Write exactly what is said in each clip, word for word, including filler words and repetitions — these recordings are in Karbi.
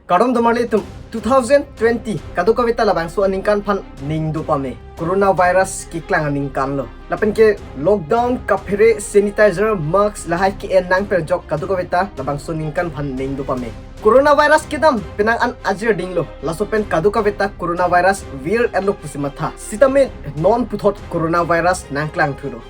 Kardom domarli atum, two thousand twenty kadokave ta labangso aningkan aphan ning do pame. Coronavirus keklang aningkan lo. Lapen ke lockdown, kaphere, sanitizer, mask lahai ke-en nang pen ajok kadokave ta labangso aningkan aphan ning do pame. Coronavirus kedam penang an ajir dinglo. Laso pen kadokave ta coronavirus vir-etlo pusi matha. Sitame non puthot coronavirus nangklang thulo.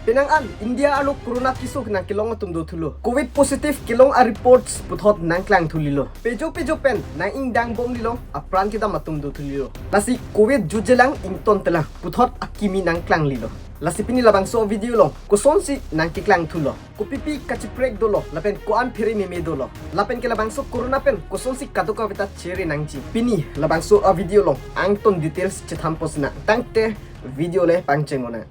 Penang an India arlo corona keso nangkelong atum dothulo. Covid positive kelong a-reports puthot nangklang thulilo. Pejo pejo pen nang-ingdang bomlilo, apran kedam atum dothulilo. Lasi covid jutjelang ingtontelang puthot akimi nangklanglilo. Lasi pini labangso video along kosonsi nangkeklang thulo, kopipi kacheprek dolo, lapen ko-an phere meme dolo, lapen ke labangso corona pen kosonsi kadokave ta chere nangji, pini labangso a-video along angton details chethanpo sinang. Tangte video le pangcheng lonang.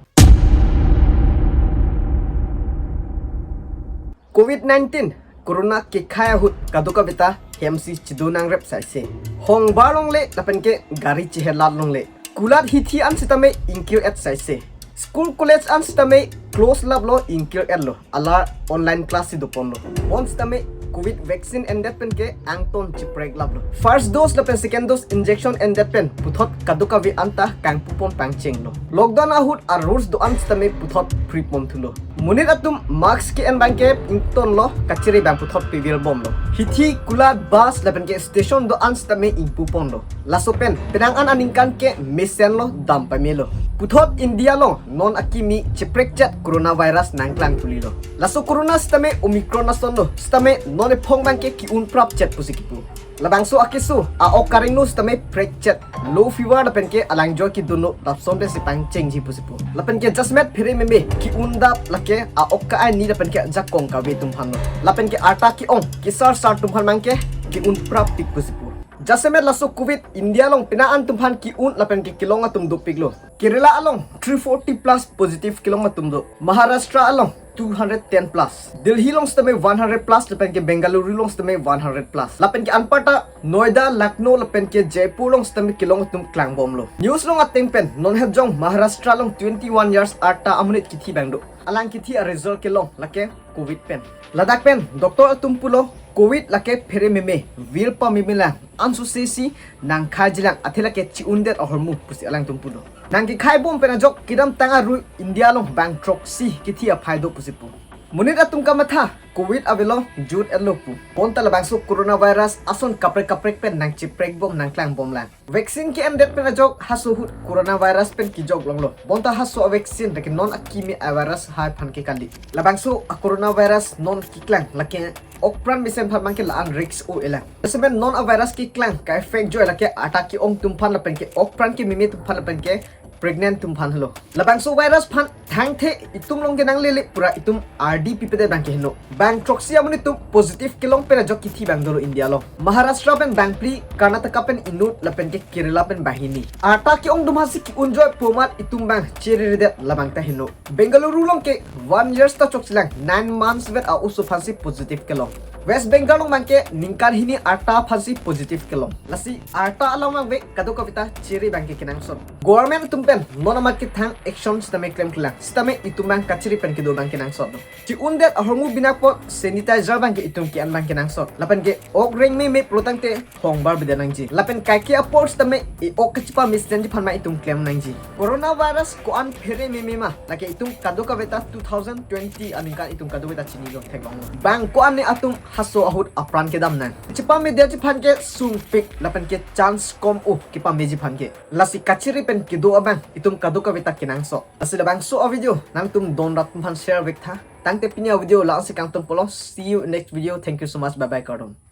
Covid nineteen corona kekhai ahut kadokave ta hemsi chido nangrep saise. Hongbar longle lapen ke gari chehelat longle, kulat hithi an sitame ingkir-et saise. School college an sitame close laplo, ingkir-etlo. Ala online class si doponlo. Bon sitame covid vaccine endet pen ke angton cheprek laplo. First dose lapen second dose injection endet pen puthot kadokave anta kangpupon pangchenglo. Lockdown ahut a-rules do-an sitame puthot pripon thulo. Monit atum mask ke-en abang ke ingtonlo, kachere abang puthot pevir bomlo. Hithi, kulat, bus lapen ke station do-an sitame ingpuponlo. Laso pen penang an aningkan ke mesenlo, dam pamelo. Puthot India along non akimi cheprekchet coronavirus nangklang thulilo. Laso corona sitame Omicron asonlo, sitame non ephong abang ke ki-un prapchet pusi kipu. Labangso akeso a-ok karengno sitame prekchet, low fever lapen ke alangjoi kedunlo, lapsonte si pangchengji pusi pu. Lapen ke jasemet phere meme, ki-un dap, lake a-ok ka-ani lapen ke ajakong kave atum aphanlo. Lapen ke arta ke-ong, kesar sar atum aphan abang ke ki-un prappik pusi pu. Jasemet laso covid India along penang an atum aphan ki-un lapen ke kelong atum dopiklo. Kerala along three forty plus positive kelong atum do. Maharashtra along two hundred ten plus. Delhi along sitame one hundred plus, lapen ke Bengaluru along sitame one hundred plus. Lapen ke anparta Noida, Lucknow lapen ke Jaipur along sitame kelong atum klangbomlo. News along ateng pen non hetjong Maharashtra along twenty-one years arta amonit kithi abang do. Alang kithi a-result kelong lake covid pen. Ladak pen doctor atum pulo, covid lake phere meme, vir pamemelang, ansose si nangkhaijilang, athe lake chi-undet ahormu pusi alangtum pulo. Nangkekhai bom pen ajok kedamtang arui India along bang throksi kithi aphai do pusi pu. Monit atum kamatha covid avelo, jut-etlo pu. Bonta labangso coronavirus ason kaprek kaprek pen nangcheprek bom, nangklang bomlang. Vaccine ke-endet pen ajok haso ahut coronavirus pen kejok longlo. Bonta haso a-vaccine lake non akimi a-virus hai aphan ke kali. Labangso a-coronavirus non keklang lake okpran mesen aphan abang ke la-an risk o-elang. Jasemet non a-virus keklang ka-effect joi lake arta ke-ong atum aphan lapen ke okpran kememe atum aphan lapen ke pregnant atum aphan henlo. Labangso virus aphan thangthe itum along ke nanglele, pura itum ardi pipedet abang ke heno. Bang throksi amonit atum positive kelong pen ajok kithi abang dolo India along. Maharashtra pen bangphli, Karnataka pen inut lapen ke Kerala pen banghini. Arta ke-ong atum aphansi ki-un joi pu amat itum abang chereredet labang ta heno. Bengaluru along ke one years ta chokchelang, nine months vet a-oso aphansi positive kelong. West Bengal along abang ke ningkan hini arta aphansi positive kelong. Lasi arta alam abang ave, kadokave ta chere abang ke kenangsot. Government atum pen non amat kethang action sitame klemklelang, sitame itum abang kachere pen kedo abang kenangsot do. Chi-undet ahormu binakpot sanitizer abang ke itum ke-an abang kenangsot. Lapen ke ok reng meme pulotangte hongbar bida nangji. Lapen kaike apor sitame e-ok kachepamesen ji aphan ma itum klem nangji. Coronavirus ko-an phere meme ma, lake itum kadokave ta two thousand twenty aningkan itum kadokave ta chinilo theklonglo. Bang ko-an ne atum haso ahut apran kedam nang. Chepamedet ji aphan ke sungpik lapen ke chance kom o kepameji aphan ke. Lasi kachere pen kedo abang itum kadokave ta kenangsot. Lasi labangso a-video nangtum don rat atum aphan share vek tha. Tangte pini a-video la-ansi kangtonpolo. See you in next video. Thank you so much. Bye bye, kardom.